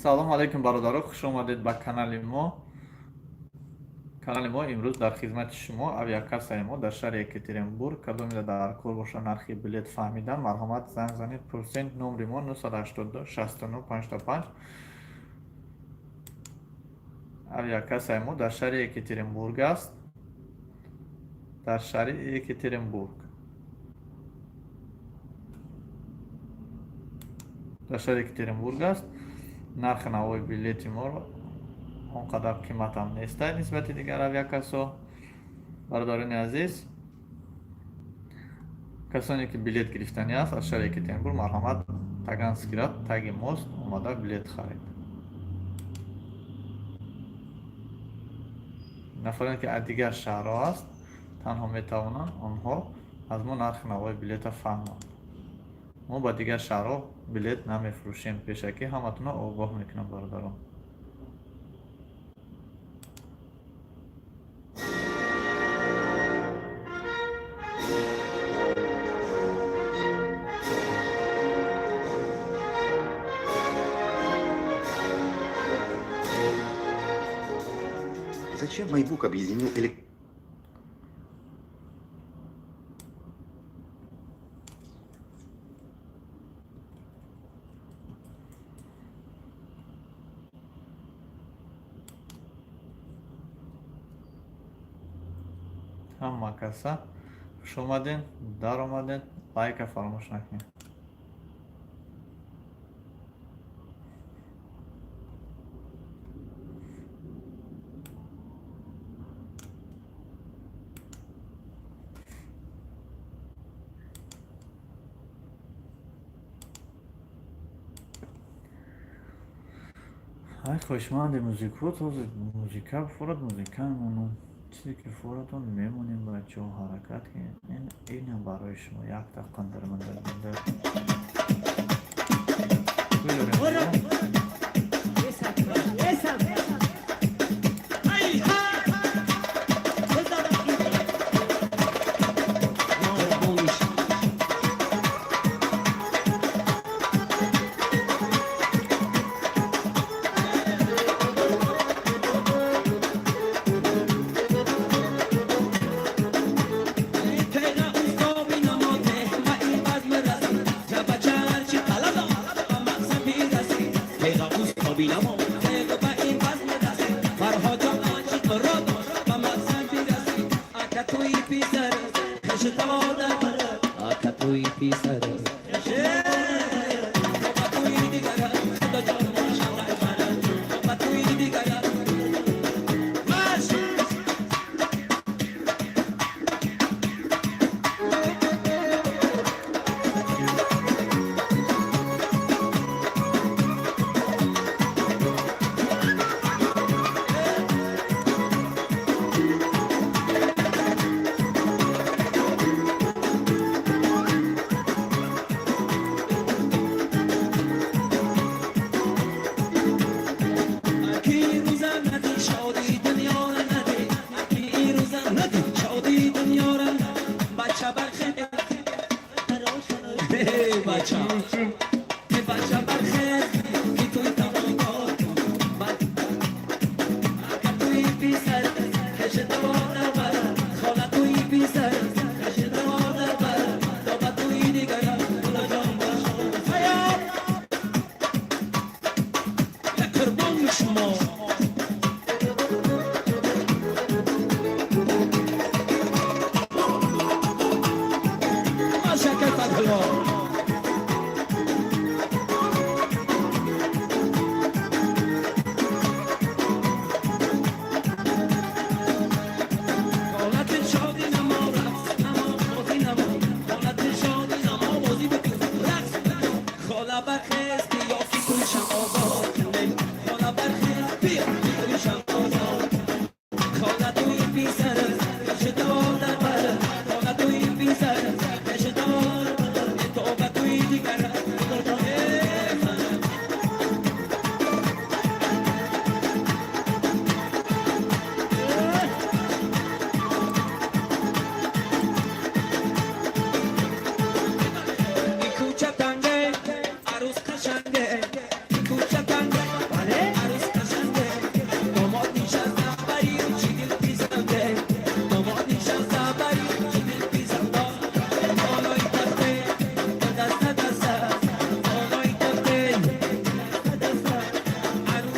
Салому алайкум, бародаро, хуш омадед ба канали мо. Канали мо имрӯз дар хизмати шумо. Авиакассаи мо дар шаҳри Екатеринбург. Кадомеда дар кор боша нархи билет фаҳмидан, марҳамат, занг занед, пурсед. Номри мо 982 69 55. Авиакассаи мо дар шаҳри Екатеринбург аст, дар шаҳри Екатеринбург, дар шаҳри Екатеринбург аст. Нархи навои билети моро он қадар қиматам нестай нисбати дигар авиакассо. Бародарони азиз, касоне ки билет гирифтанӣ аст аз шаҳри Екатеринбург, марҳамат, Таганский ряд, таги мост омада билет харед. Нафароне ки аз дигар шаҳрҳо аст, танҳо метавонанд онҳо аз мо нархи навои билета фаҳманд. Мо ба дигар шаҳрҳо билет намефурӯшем. Пешакӣ ҳаматонро огоҳ мекунам, бародарон. Зачем MyBook объединил Ҳама каса хуш омаден, даромаден, лайка фаромӯш накунед. Ай, хоҳишманди музикҳо, тоза музика форад, музика мемонам. Чизе ки форатон мемонем, бачаҳо, ҳаракат кунед. Инам барои шумо якта қандармандар. Дорем.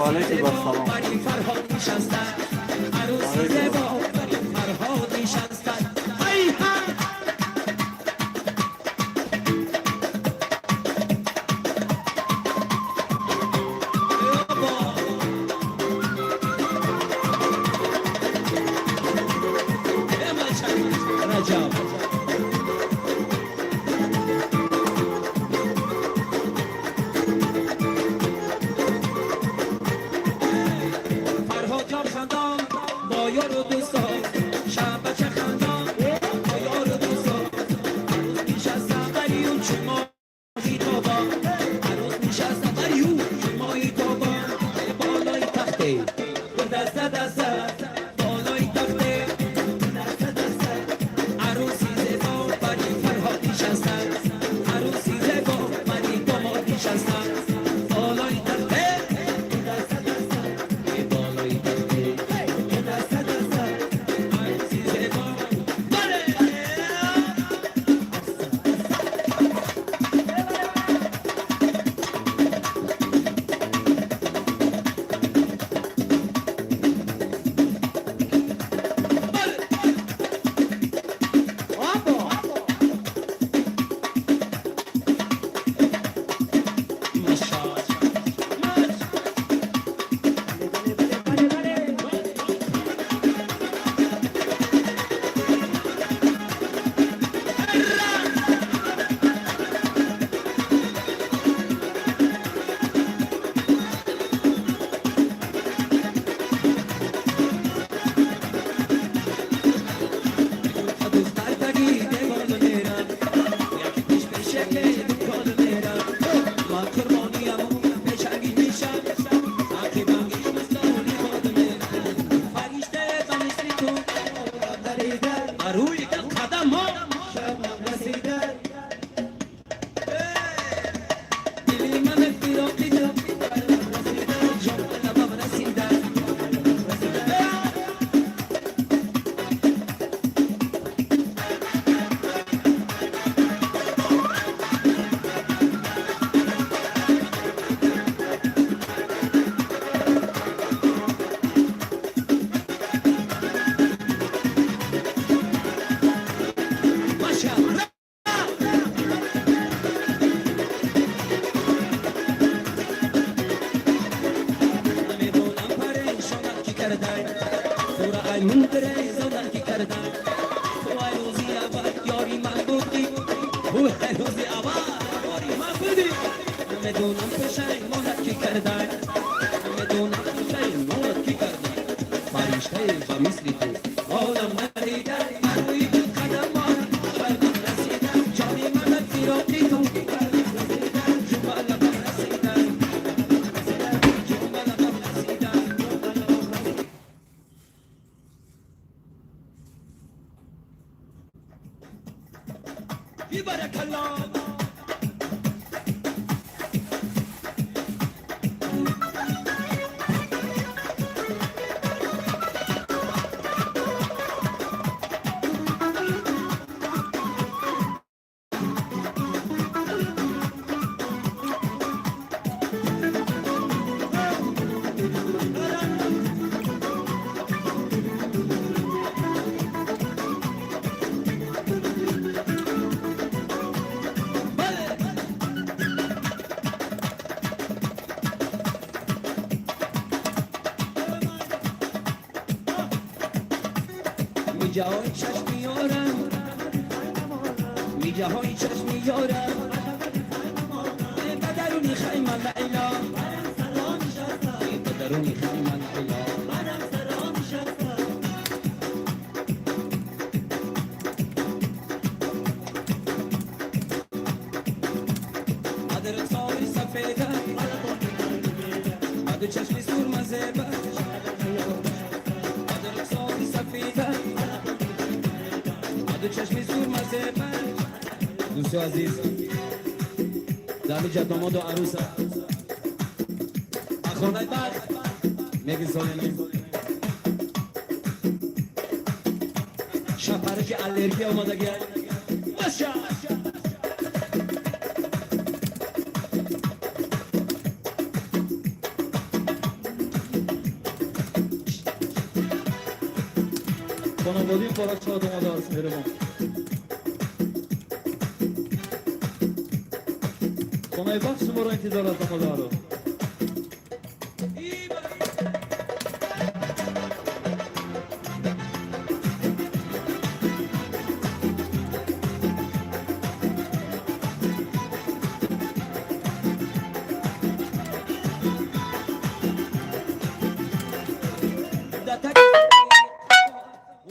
Ва алайкум ассалом. Фарҳод нишаста, арӯси зебо бари Фарҳод нишаста. Ай ҳа! Раҷаб. Фарҳод ҷон хандон бо ёру дӯстон, шабача хандон бо ёру дӯстон. Арӯс нишаста бари ӯ чун моҳи тобон, арӯс нишаста бари ӯ чун моҳи тобон. Болои тахте даста даста, болои тахте даста даста. Арӯси зебо бари Фарҳод нишаста, арӯси зебо бари домод нишаста. Болои тахте даста даста, болои тахте даста даста. Арӯси зебо бале. Духтар таги девона мерам, яки пеш пешаке дукон мерам. Ман қурбониям, пешаги мешам, ақибам мисли бод мерам. Фаришта ба мисли ту барои қадам расида, дили ман фироқи ту ҷон ба лабам расида. Маша! Намедонам парешонат ки кардай, тура ай мунтарезонат ки кардай. Ту ай рӯзи аввал ёри ман будӣ, ту ай рӯзи аввал ёри ман будӣ. Намедонам пешаймонат ки кардай, намедонам пешаймонат ки кардай. Фариштае ба мисли ту олам надида, барои қадамон шармам расида. Ҷони ман аз фироқи ту ҷон ба лабам расида, ҷон ба лабам расида. Бибаракаллоҳ. میجاهای چشم یارم، میجاهای چشم یارم، به درونی خیمه لیلا، به درونی خیمه لیلا. قدر ساری سفیده، قدر چشمی سرمه زیبه، قدر ساری سفیده، قدر چشمی سرمه زیبه. دوست عزیز، در داماد و عروس اخوانای بخت میگی. شپره که الرژی آمادگی باشه. Хонаводаи муборак, шод омада аст, меҳрубон. Хонаи бахт шуморо интизор аст, домодаро.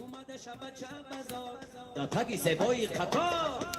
Омада шабача базор, да таги зебои қатор.